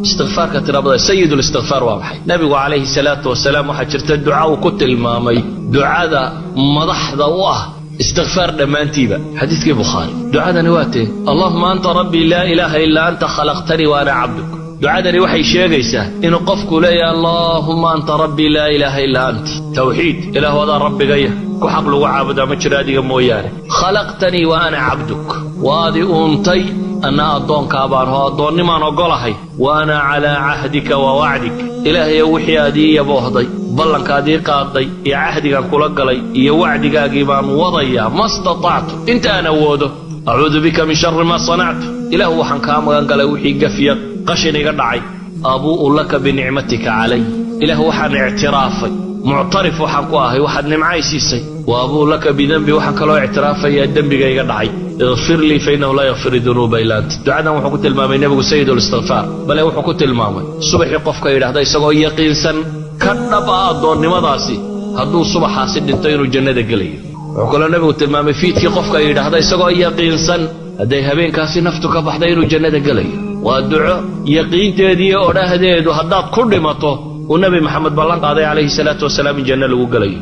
Istikfaarka tirabada, sayid listikfaar waa maxay? Nabigu calayhi salaatu wasalaam waxaa jirta duca uu ku tilmaamay ducada madaxda u ah istikfaar dhammaantiiba, xadiidkii Bukhaari. Ducadani waa tee? "Allahuma anta rabbii, laa ilaaha ilaa anta, khalaqtanii wa ana cabduk." Ducadani waxay sheegaysaa inuu qofku leeyahay: "Allaahuma anta rabbii, laa ilaaha illaa ant." Tawxiid. Ilaahu, adaa rabbigaya, ku xaq lagu caabudaa ma jiro adiga mooyaane. "Khalaqtanii wa ana cabduk," waadi uuntay, anna addoonkaa baan oo addoonnimaan oggolahay. "Wa ana calaa cahdika wa wacdik," ilaahayo, wixii aad ii yaboohday, ballankaad ii qaaday iyo cahdigaan kula galay iyo wacdigaagii baan wadayaa. "Ma statactu," inta aan awoodo. "Acuudu bika min shari maa sanactu," ilaahu, waxaan kaa magan galay wixii gafya qashin iga dhacay. "Abuu'u laka binicmatika calay," ilaah, waxaan ictiraafay, muctarif waxaan ku ahay waxaad nimcay siisay. "Wa abuu laka bidenbi," waxaan kaloo ictiraafayaa dembiga iga dhacay. "Ikfir lii fa innahu laa yakfir dunuuba illa ant." Ducadan wuxuu ku tilmaamay nebigu sayid listikfaar, bale wuxuu ku tilmaamay subaxii qofka yidhaahda isagoo yaqiinsan ka dhab ah addoonnimadaasi, hadduu subaxaasi dhinto inuu jannada gelayo. Wuxuu kaloo nebigu tilmaamay fiidkii qofka yidhaahda isagoo yaqiinsan, hadday habeenkaasi naftu ka baxda, inuu jannada gelayo. Waa duco yaqiinteediiyo odhahdeedu haddaad ku dhimato uu Nebi Maxamed ballan qaaday calayhi salaatu wasalaam in janno lagu gelayo.